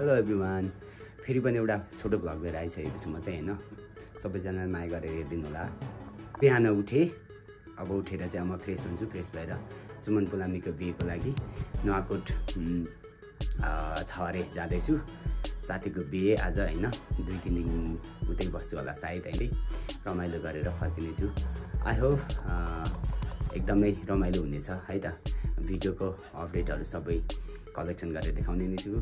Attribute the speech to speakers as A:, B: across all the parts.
A: Hello everyone, फेरि पनि एउटा छोटो भ्लग लिएर आइसकेको छु म चाहिँ हैन। सबैजना माया गरेर हेरिदिनु होला। बिहान उठे, अब उठेर चाहिँ म फ्रेस हुन्छु। फ्रेस भएर सुमन पुलामीको बिहेको लागि नुवाकोट छवारे जाँदैछु। साथीको बिहे आज हैन, 2-3 दिन उतै बस्छु होला सायद अहिले। रमाइलो गरेर फर्किनेछु। आई होप एकदमै रमाइलो हुनेछ है त। भिडियोको अपडेटहरू सबै कलेक्सन गरेर देखाउने नै छु।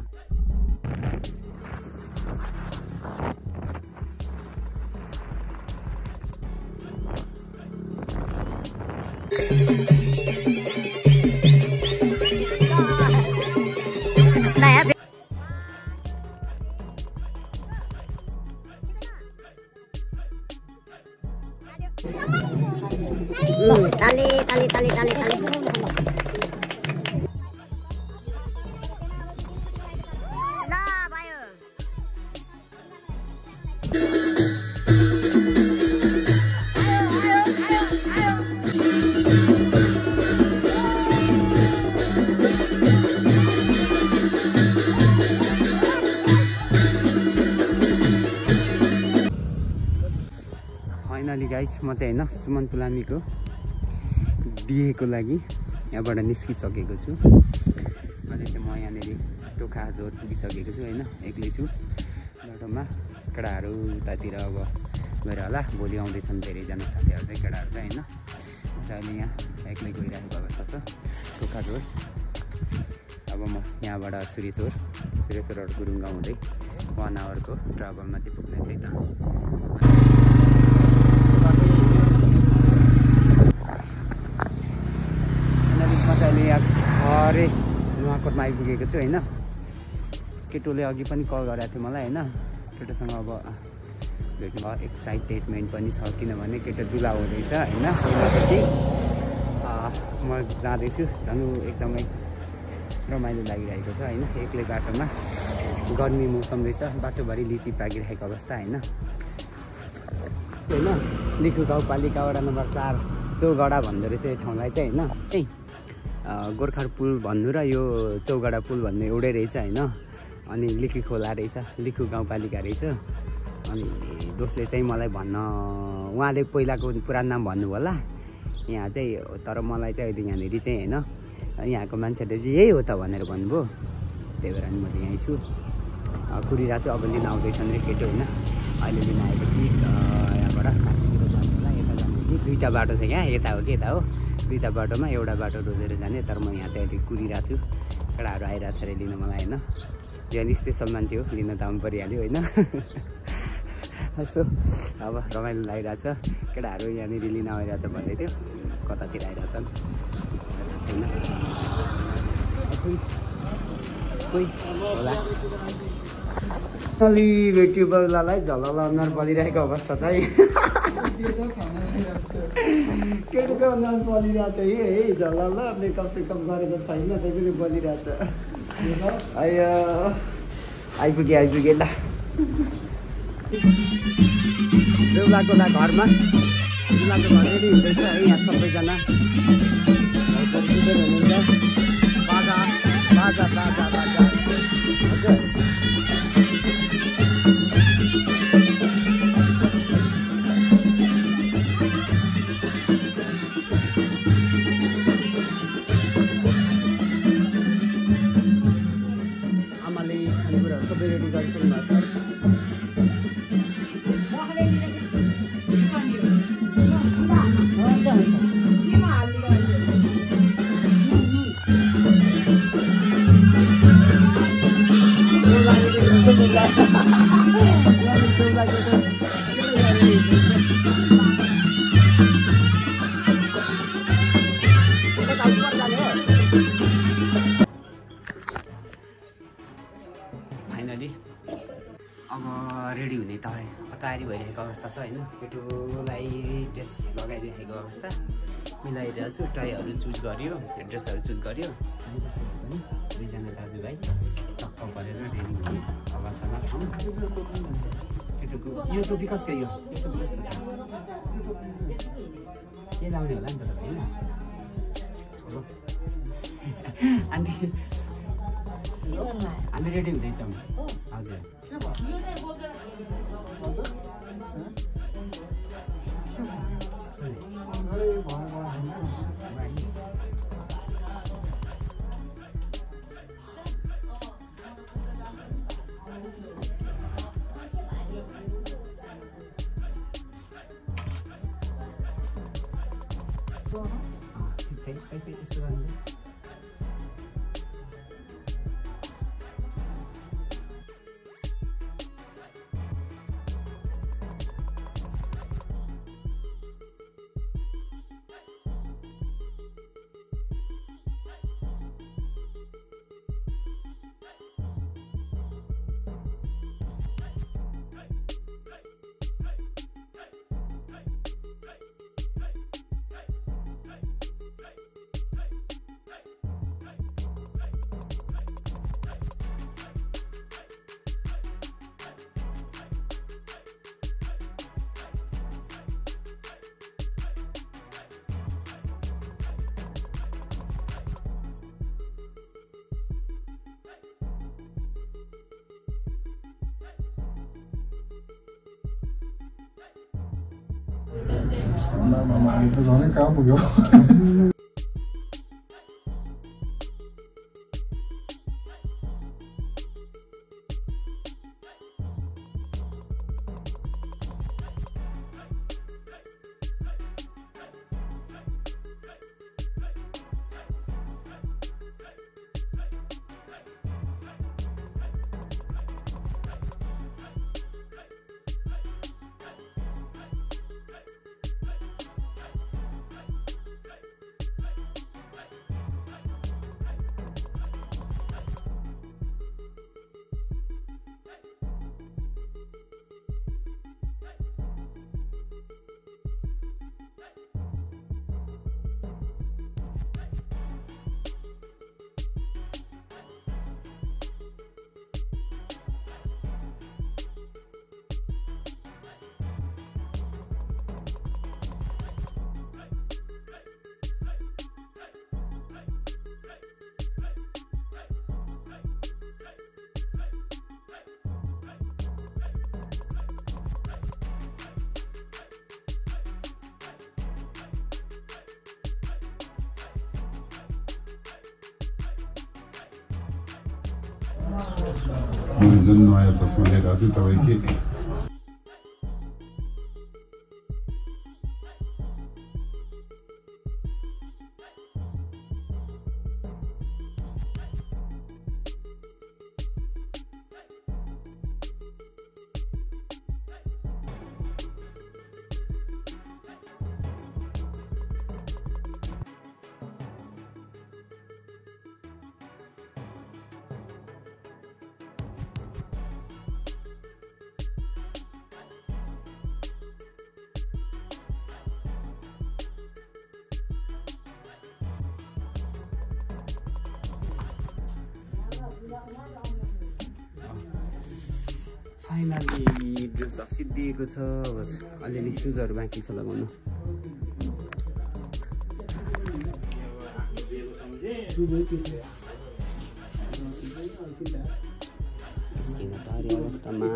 B: Tali.
A: फाइनली गाइस, म चाहिँ हैन सुमन पुलामीको बिहेको लागि यहाँबाट निस्किसकेको छु। अहिले चाहिँ म यहाँनिर टोखा जोर पुगिसकेको छु हैन। एक्लै छु बाटोमा। केटाहरू उतातिर अब गएर होला। भोलि आउँदैछन् धेरैजना साथीहरू चाहिँ, केटाहरू चाहिँ हैन। अहिले यहाँ एक्लै गइरहेको अवस्था छ टोखा जोर। अब म यहाँबाट सूर्यचोरबाट गुरुङ हुँदै 1 आवरको ट्राभलमा चाहिँ पुग्नेछ है त। अहिले यहाँ घरै नुवाकोटमा आइपुगेको छु हैन। केटोले अघि पनि कल गरेको थियो मलाई हैन। केटोसँग अब भेट्नु एक्साइटेडमेन्ट पनि छ, किनभने केटो दुला हुँदैछ हैन। पहिलादेखि म जाँदैछु। झन् एकदमै रमाइलो लागिरहेको छ हैन। एक्लै बाटोमा, गर्मी मौसम रहेछ, बाटोभरि लिची पाकिरहेको अवस्था हैन। लिखु गाउँपालिका वडा नम्बर 4 चौगडा भन्दो रहेछ यो ठाउँलाई चाहिँ हैन। गोर्खा पुल भन्नु र यो चौगडा पुल भन्ने एउटै रहेछ हैन। अनि लिखु खोला रहेछ, लिखु गाउँपालिका रहेछ। अनि दोस्तले चाहिँ मलाई भन्न, उहाँले पहिलाको पुरानो नाम भन्नुभयो होला यहाँ चाहिँ, तर मलाई चाहिँ अहिले यहाँनिर चाहिँ हैन यहाँको मान्छेहरूले चाहिँ यही हो त भनेर भन्नुभयो। त्यही भएर म चाहिँ यहीँ छु, कुरिरहेको छु। अब लिन आउँदैछन् रे केटो होइन। अहिले लिन आएपछि यहाँबाट यता जाने कि 2टा बाटो छ यहाँ, यता हो कि यता हो। 2टा बाटोमा एउटा बाटो रोजेर जाने, तर म यहाँ चाहिँ अहिले कुरिरहेको छु। केटाहरू आइरहेको छ अरे लिन मलाई होइन। यहाँ स्पेसल मान्छे हो, लिन त आउनु परिहाल्यो होइन। यस्तो अब रमाइलो लागिरहेछ। केटाहरू यहाँनिर लिन आइरहेछ भन्दै थियो, कतातिर आइरहेछन् छैन कोही होला। अलि भेट्यो बेलालाई झलल अनुहार बलिरहेको अवस्था छ है। केटोको अनुहार बलिरहेको छ है झलल। मेकअप सेकअप गरेको छैन, त्यही पनि बलिरहेछ। आयो आइपुगे ल। बेहुलाको घरमा, बेहुलाको घर रेडी हुँदैछ है यहाँ सबैजना। बाजा बाजा बाजा बाजा हजुर। आमाले खानेकुराहरू सबै रेडी गरिसक्नु भएको छ। फाइनली अब रेडी हुने तयारी भइरहेको अवस्था छ होइन। केटोलाई ड्रेस लगाइदिएको अवस्था मिलाइरहेको छु। टाईहरू चुज गर्यो, ड्रेसहरू चुज गर्यो। 2जना दाजुभाइ टक्क परेर रेडी हुने अवस्थामा छौँ। केटोको यो टोपी कसको यो टोपी कस्तो के लाउने होला नि त होइन। आन्टी हामी रेडी हुँदैछौँ हजुर
C: Mama, itu soalnya kamu yo. जुन नयाँ चस्मा लिएर चाहिँ तपाईँ के
A: फाइनली ड्रेस अफ सिद्धिएको छ अलिअलि सुजहरू बाँकी छ लगाउनु निस्किन पर्यो अवस्थामा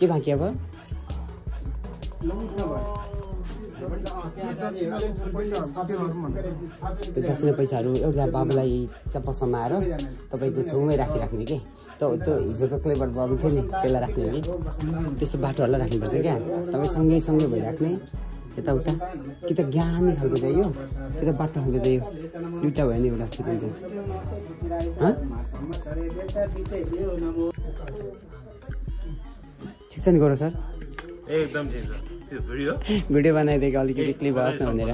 A: के बाँकी अब त्यो दक्षिणा पैसाहरू एउटा बाबुलाई चप्पसम्म आएर तपाईँको छेउमै राखिराख्ने कि त्यो हिजोको क्लेबर बाबु थियो नि त्यसलाई राख्ने कि त्यस्तो बाटोहरूलाई राख्नुपर्छ क्या तपाईँ सँगै भइराख्ने यताउता कि त ज्ञानी खालको चाहियो कि त बाटो खालको चाहियो दुइटा भयो नि एउटा ठिक हुन्छ ठिक छ नि गरौँ सर
D: एकदम ठिक छ
A: भिडियो बनाइदिएको अलिकति क्लिप होस् न भनेर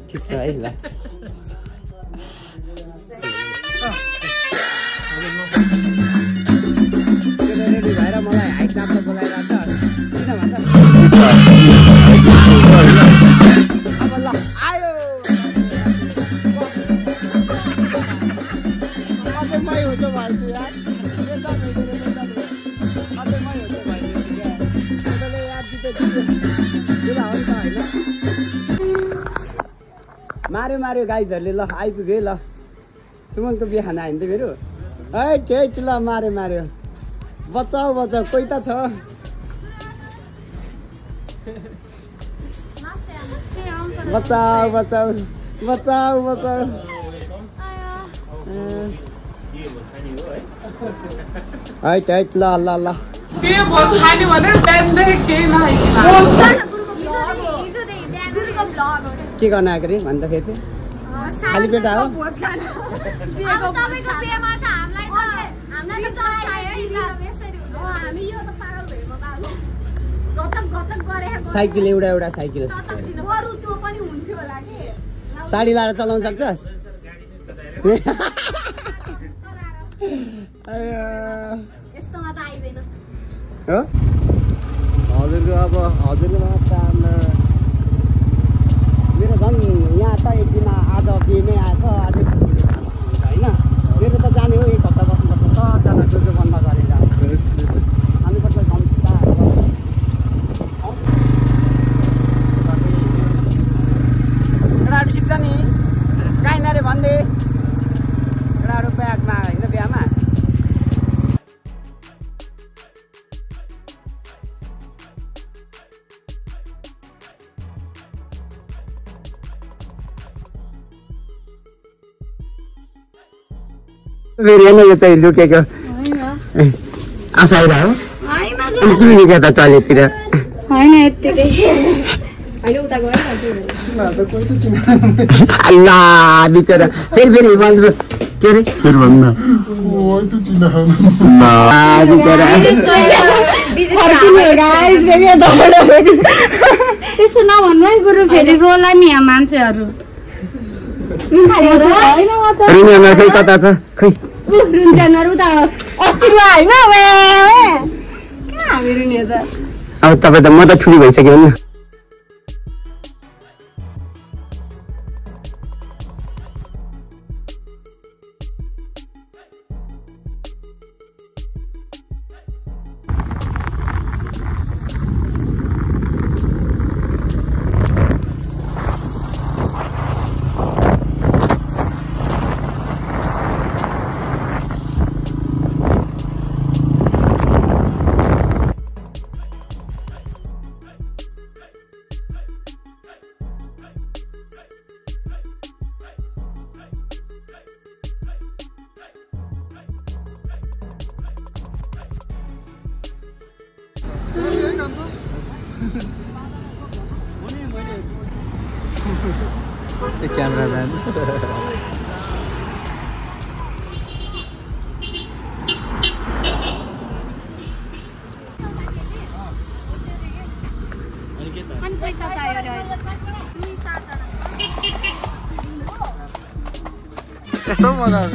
A: ठिक छ है ल रेडी भएर मलाई हाइट नाप्न बोलाइरहेको अब ल आयो अझै हुन्छ भन्छु यार अझै मै हुन्छ भन्छु क्या त्यसले याद दिँदै दिँदा हो नि त होइन मार्यो गाइजहरूले ल आइपुग्यो है ल सुमनको बिहे खाना आइन्थ्यो मेरो है ठेट ल मार्यो बचाऊ कोही त छ बचाऊ है ठेट ल के गर्न आएको रे भन्दा फेरि खाली पेटा हो साइकल एउटा साइकल साडी लाएर चलाउन सक्छस् हजुरको मेरो झन् यहाँ त एक दिन आज बिहेमै आएछ अझै होइन मेरो त जाने हो 1 हप्ता बस्नुपर्छ सबजना जो बन्द गरेर जानुपर्छ केटाहरू सिक्छ नि काहीँ नरे भन्दे केटाहरू ब्यागमा होइन बिहामा फेरि होइन यो चाहिँ लुकेको आशा आइरह हो अनि किन लुक्यो त टोयलेटतिर
B: होइन यतिकै
A: अल्लाह बिचरा फेरि के अरे
C: फेरि भन्नु
B: त्यस्तो नभन्नु है गुरु फेरि रोला नि यहाँ मान्छेहरू
A: खै कता छ खै
B: रुन्चनहरू त अस्ति होइन हामी रुने त
A: अब तपाईँ त म त ठुली भइसक्यो नि cameraman. Kस्तो मजा आउँछ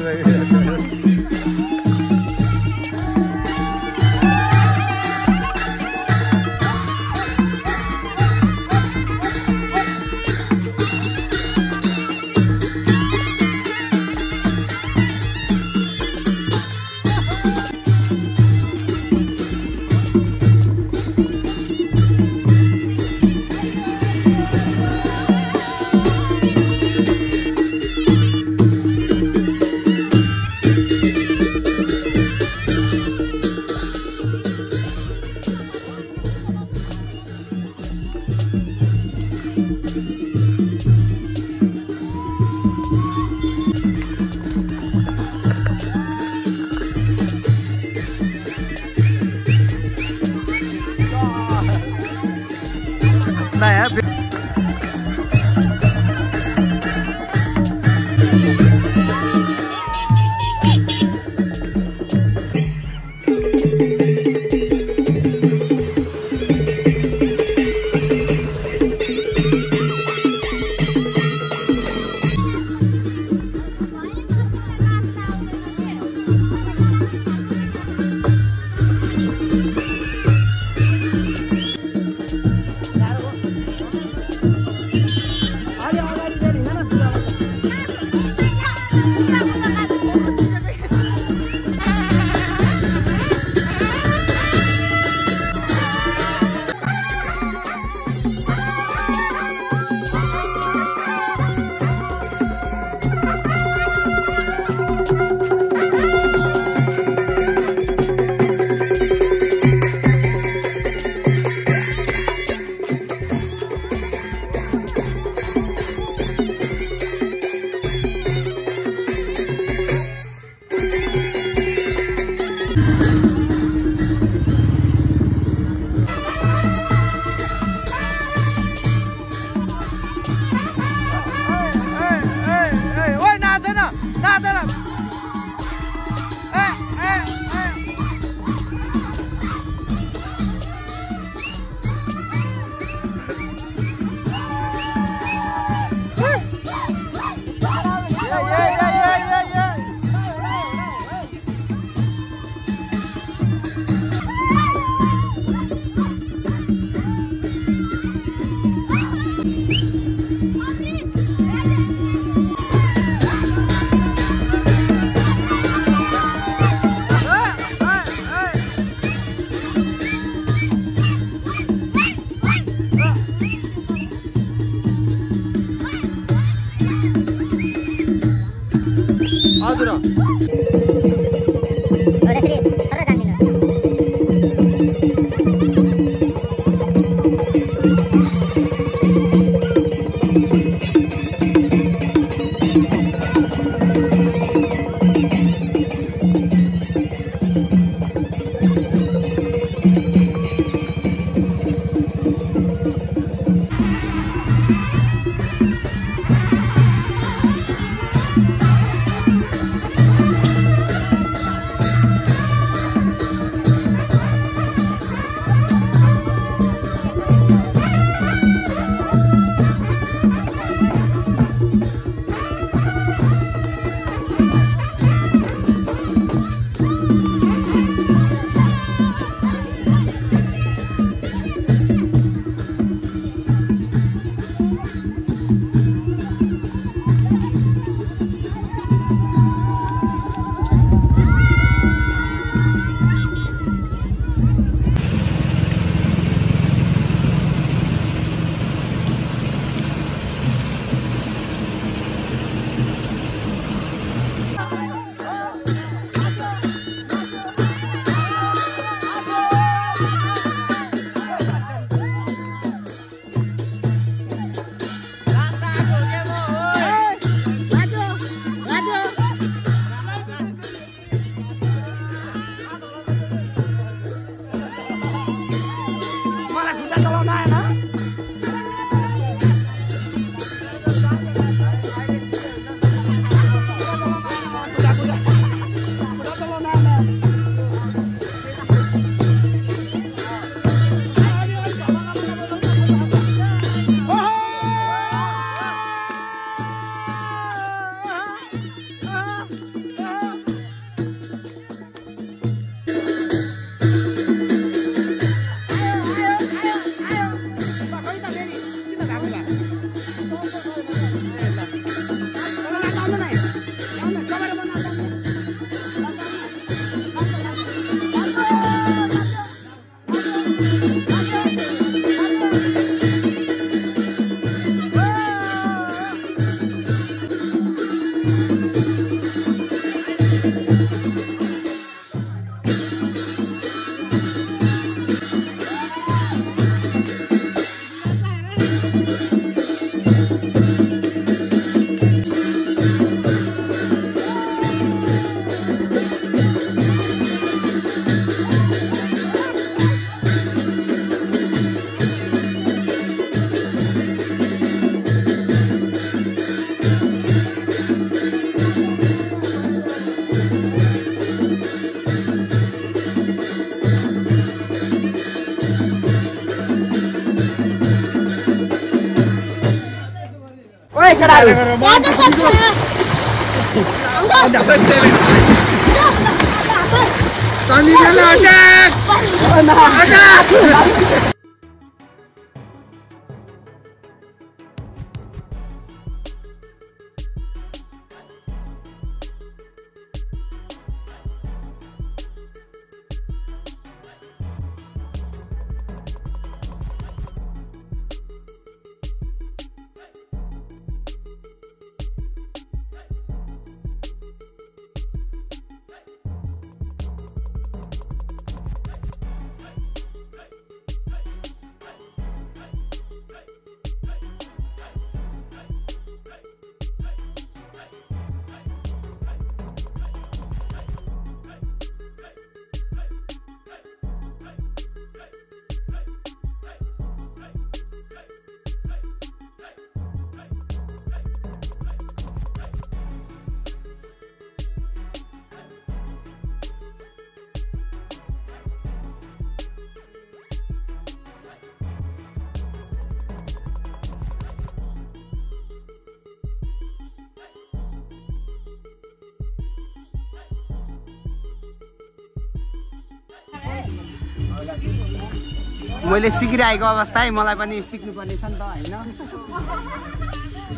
A: मैले सिकिरहेको अवस्था है मलाई पनि सिक्नुपर्ने छ नि त हैन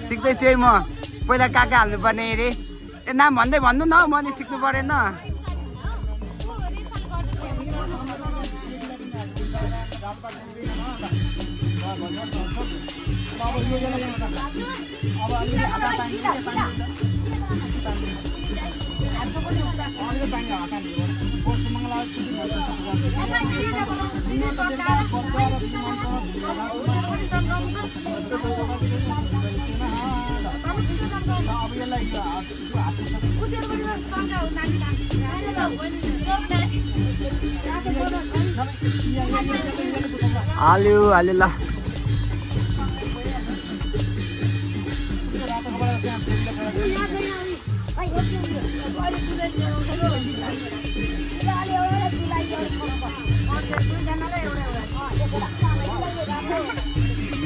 A: सिक्दैछु है म पहिला काका हाल्नु पर्ने रे ए नाम भन्दै भन्नु न म नि सिक्नु परेन हाल्यो हाल्यो ल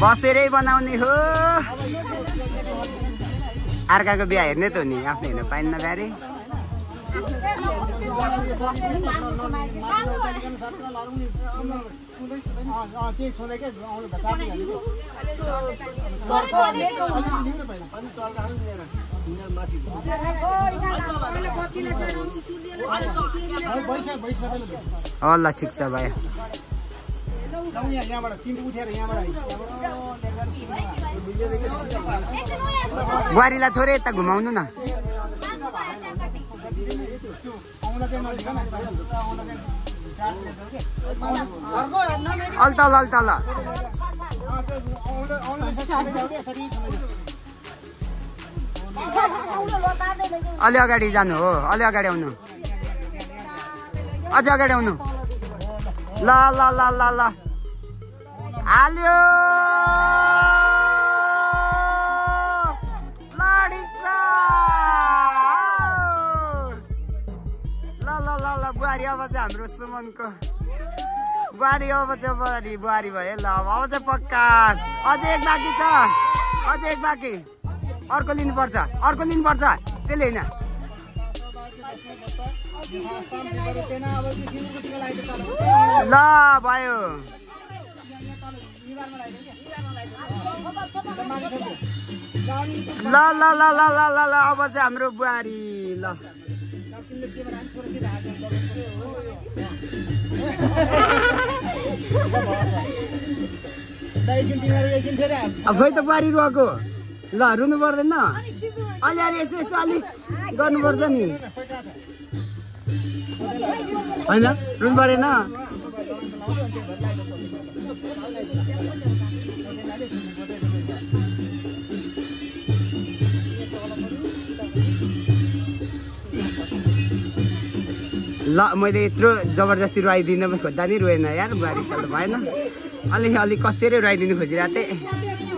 A: बसेरै बनाउने हो अर्काको बिहा हेर्ने त हो नि आफ्नो हेर्नु पाइन्न ब्यारे ल ठिक छ भाइ बुहारीलाई थोरै यता घुमाउनु न अल्तल अल्तल अलि अगाडि जानु हो अलि अगाडि आउनु अझ अगाडि आउनु ल ल ल ल ल हाल्यो बुहारी अब चाहिँ हाम्रो सुमनको बुहारी अब चाहिँ बुहारी भयो ल अब चाहिँ पक्का अझै एक बाँकी छ अझै एक बाँकी अर्को लिनुपर्छ त्यसले होइन ल भयो ल ल ल ल ल ल ल अब चाहिँ हाम्रो बुहारी ल अब खै त बुहारी रुवाको ल रुनु पर्दैन अलिअलि यसो यसो अलिक गर्नुपर्छ नि होइन रुनु परेन ल मैले यत्रो जबरजस्ती रुवाइदिन खोज्दा नि रोएन यार बुहारी त भएन अलिक अलिक कसरी रुवाइदिनु खोजिरहेको थिएँ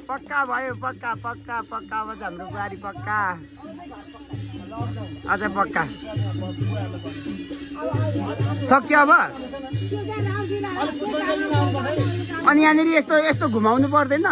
A: पक्का भयो पक्का पक्का पक्का अब हाम्रो बुहारी पक्का अझ पक्का सक्यो अब अनि यहाँनिर यस्तो यस्तो घुमाउनु पर्दैन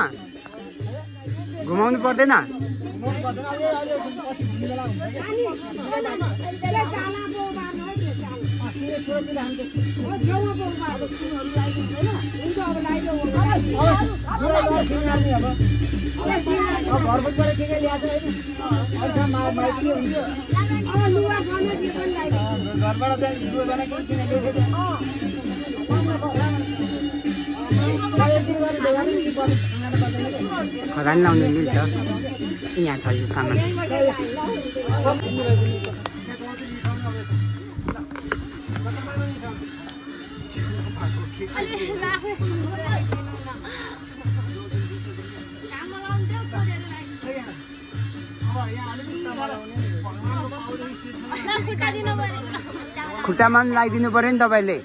A: खदान लाउने मिल्छ यहाँ छ यो सामान खुट्टामा पनि लगाइदिनु पर्यो नि तपाईँले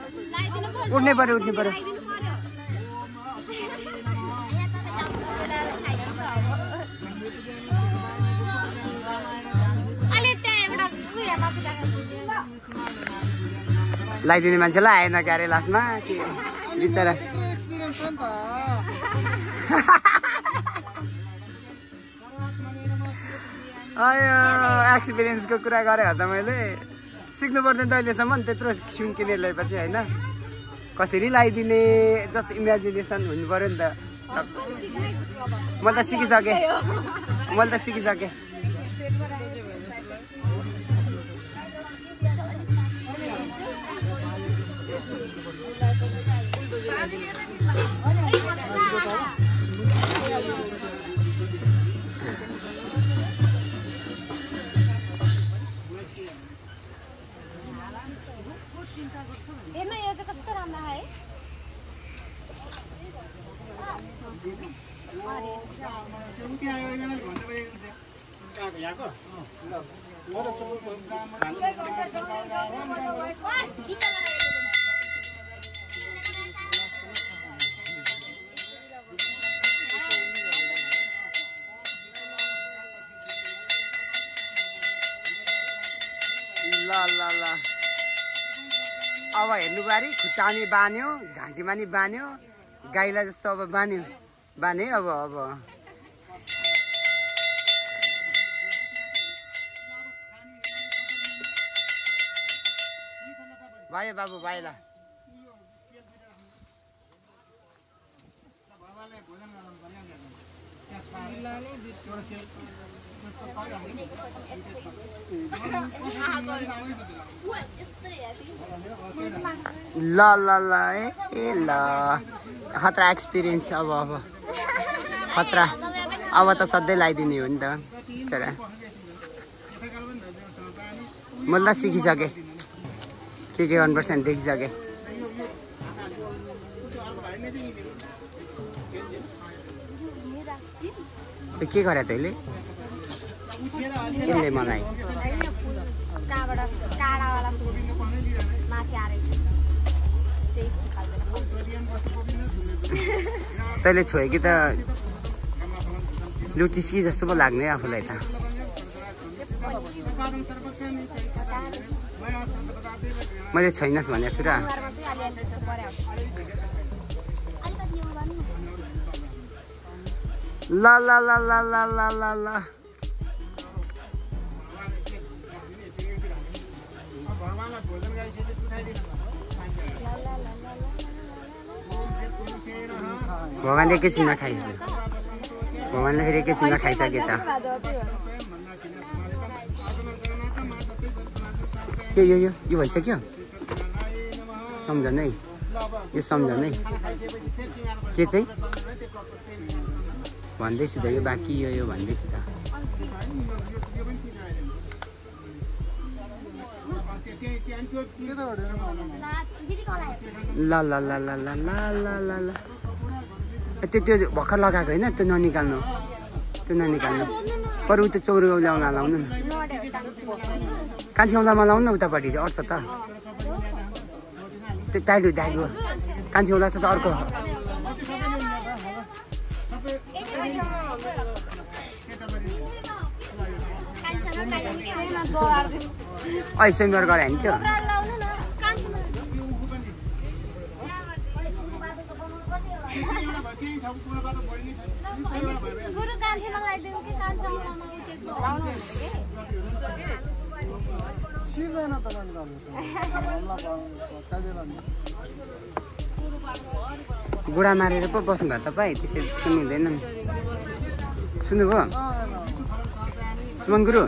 A: उठ्नै पर्यो लगाइदिने मान्छेलाई आएन क्यारे लास्टमा के बिचरा आयो एक्सपिरियन्सको कुरा गरेँ त मैले सिक्नु पर्दैन त अहिलेसम्म त्यत्रो सुन किनेर ल्याएपछि होइन कसरी लगाइदिने जस्ट इमेजिनेसन हुनु पर्यो नि त मैले त सिकिसकेँ अब हेर्नु बारी खुट्टा नि बान्यो घाँटीमा नि बान्यो गाईलाई जस्तो अब बान्यो अब भयो बाबु भाइला ल खतरा एक्सपिरियन्स अब खतरा अब त सधैँ लगाइदिने हो नि त बिचरा मैले त सिकिसकेँ के गर्नुपर्छ नि देखिसकेँ के गरे तैँले किनले मलाई तैँले छोयो कि त लुटिस्की जस्तो पो लाग्ने आफूलाई त मैले छैनस् भने छु र ल भगवान्ले एकैछिनमा खाइसक्यो भगवान्ले फेरि एकैछिनमा खाइसकेछ यो भइसक्यो सम्झनु है यो सम्झनु है के चाहिँ भन्दैछु त यो बाँकी यो भन्दैछु त ल ल ल ल ल ल ल ल ल त्यो भर्खर लगाएको होइन त्यो ननिकाल्नु पर उता चौरौलामा लाउनु न कान्छौलामा लाउनु न उतापट्टि चाहिँ अट्छ त त्यो टाइट दाइको कान्छौला छ त अर्को स्वयंवर गरायो नि त्यो गोडा मारेर पो बस्नु भयो तपाईँ त्यसरी सुन्नु हुँदैन सुन्नुभयो सुमन गुरु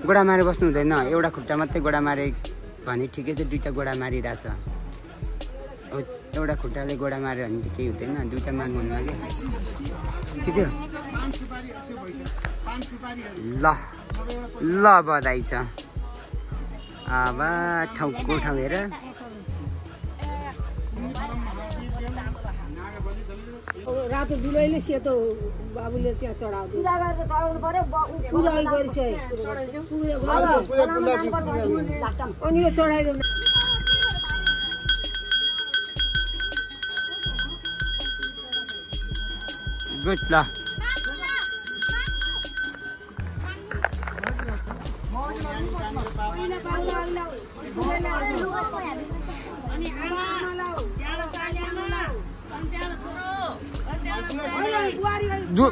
A: गोडा मारेर बस्नु हुँदैन एउटा खुट्टा मात्रै गोडा मारे भने ठिकै छ दुईटा गोडा मारिरहेछ एउटा खुट्टाले गोडा माऱ्यो भने चाहिँ केही हुँदैन दुईटा मार्नु हुन्न कि सिधो ल ल बधाई छ अब ठाउँको ठाउँ हेर
D: रातो दुलैले सेतो बाबुले त्यहाँ चढाउँदै अनि यो चढाइदिनु
A: गुड ल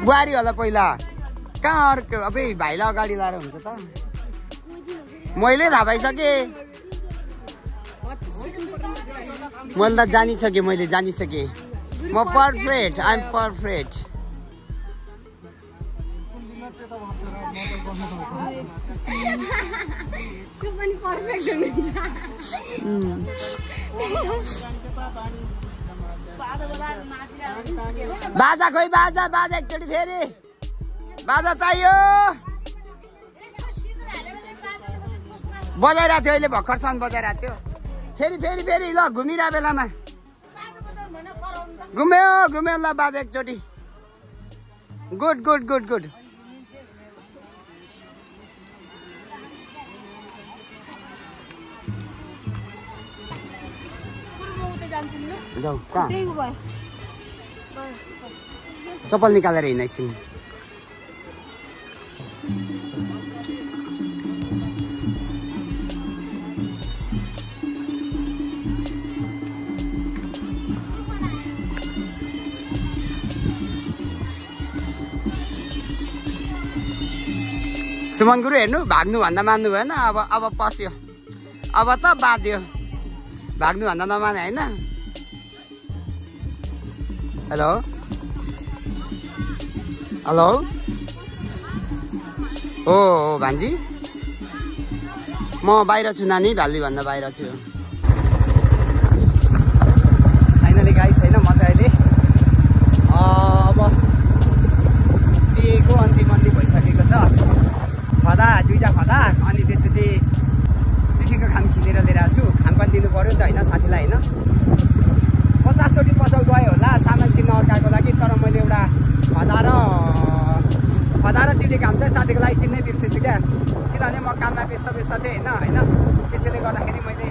A: बुहारी होला पहिला कहाँ अर्को अब भाइलाई अगाडि लाएर हुन्छ त मैले थाहा पाइसकेँ मैले त जानिसकेँ म पर्फेक्ट आइ एम पर्फेक्ट बाजा खोइ बाजा एकचोटि फेरि बाजा चाहियो बजाइरहेको थियो अहिले भर्खरसम्म बजाइरहेको थियो फेरि ल घुमिरहेको बेलामा घुम्यो ल बाजा एकचोटि गुड जाऊ कहाँ चप्पल निकालेर हिँड एकछिन सुमन गुरु हेर्नु भाग्नु भन्दा मान्नु भएन अब पस्यो अब त बाध्यो भाग्नु भन्दा नमाने होइन हेलो ओ भान्जी म बाहिर छु नानी भाली भन्दा बाहिर छु फाइनली गाई छैन म चाहिँ अहिले अब दिएको अन्तिम भइसकेको छ दुईटा खदा अनि त्यसपछि चिठीको खाम खिनेर लिएर आएको छु खाम पनि दिनु पर्यो नि त होइन साथीलाई होइन 50 चोटि पसल गयो होला सामान किन्न अर्काको लागि तर मैले एउटा खदा र चिठी काम चाहिँ साथीको लागि किन्नै बिर्सेछु क्या किनभने म काममा व्यस्त थिएँ होइन त्यसैले गर्दाखेरि मैले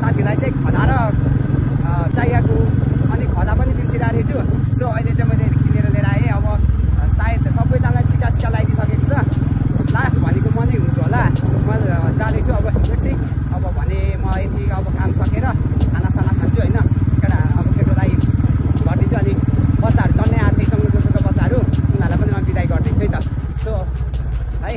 A: साथीलाई चाहिँ खदा र चाहिएको अनि खदा पनि बिर्सिरहेको छु सो अहिले चाहिँ मैले किनेर लिएर आएँ अब सायद सबैजनालाई टिका लगाइदिइसकेको छ लास्ट भनेको म नै हुन्छु होला म जाँदैछु अब हेर्छु अब भने म यति अब काम सकेर खानासाना खान्छु होइन अब केटोलाई गरिदिन्छु अनि बच्चाहरू जन्नै आएको छ गोरुको बच्चाहरू उनीहरूलाई पनि म बिदाई गरिदिन्छु है त सो है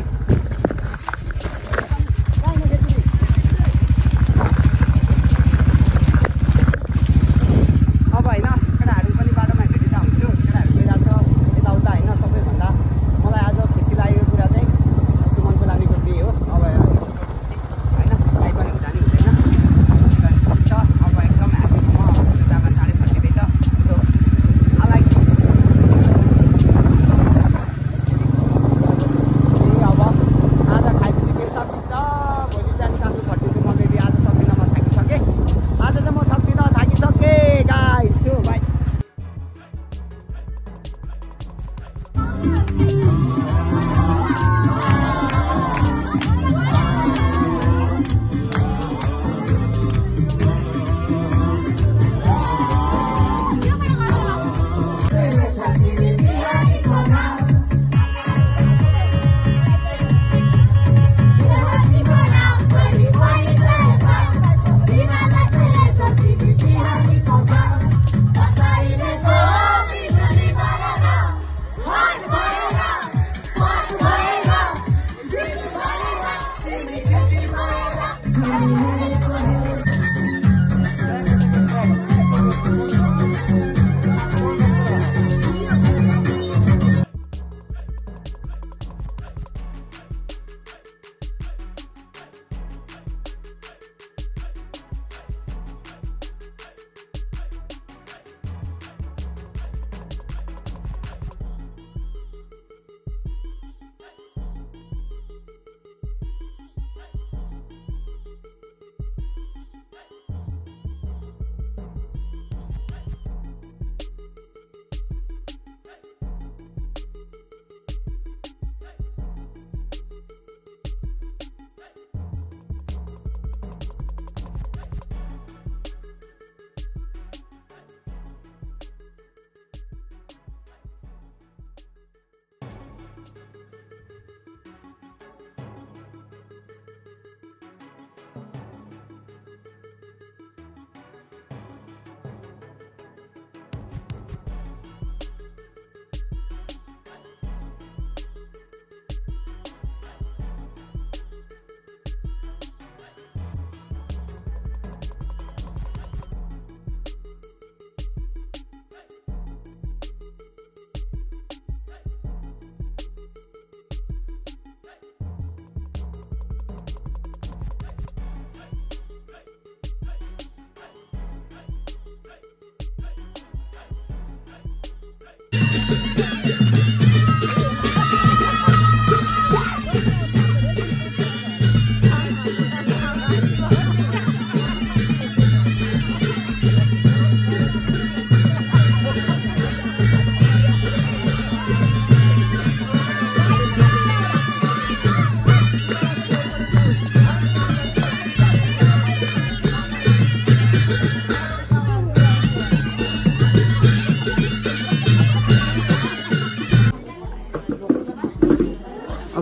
A: अब होइन केटाहरू पनि बाटोमा भेटिँदा हुन्छु केटाहरू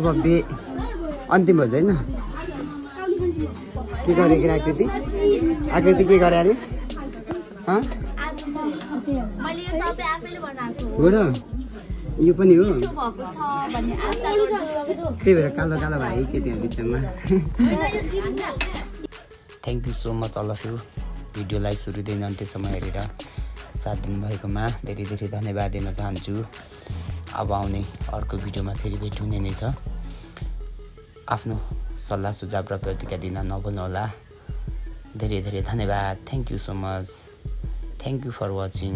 A: अब अन्तिम भोज होइन के गरे कि आकृति के गरे अरे हो र यो पनि हो त्यही भएर कालो भाइ के त्यहाँ बिचमा thank you so much all of you भिडियोलाई सुरुदेखि अन्त्यसम्म हेरेर साथ दिनुभएकोमा धेरै धेरै धन्यवाद दिन चाहन्छु अब आउने अर्को भिडियोमा फेरि भेट हुने नै छ आफ्नो सल्लाह सुझाव र प्रतिक्रिया दिन नभुल्नुहोला धेरै धेरै धन्यवाद thank you so much thank you for watching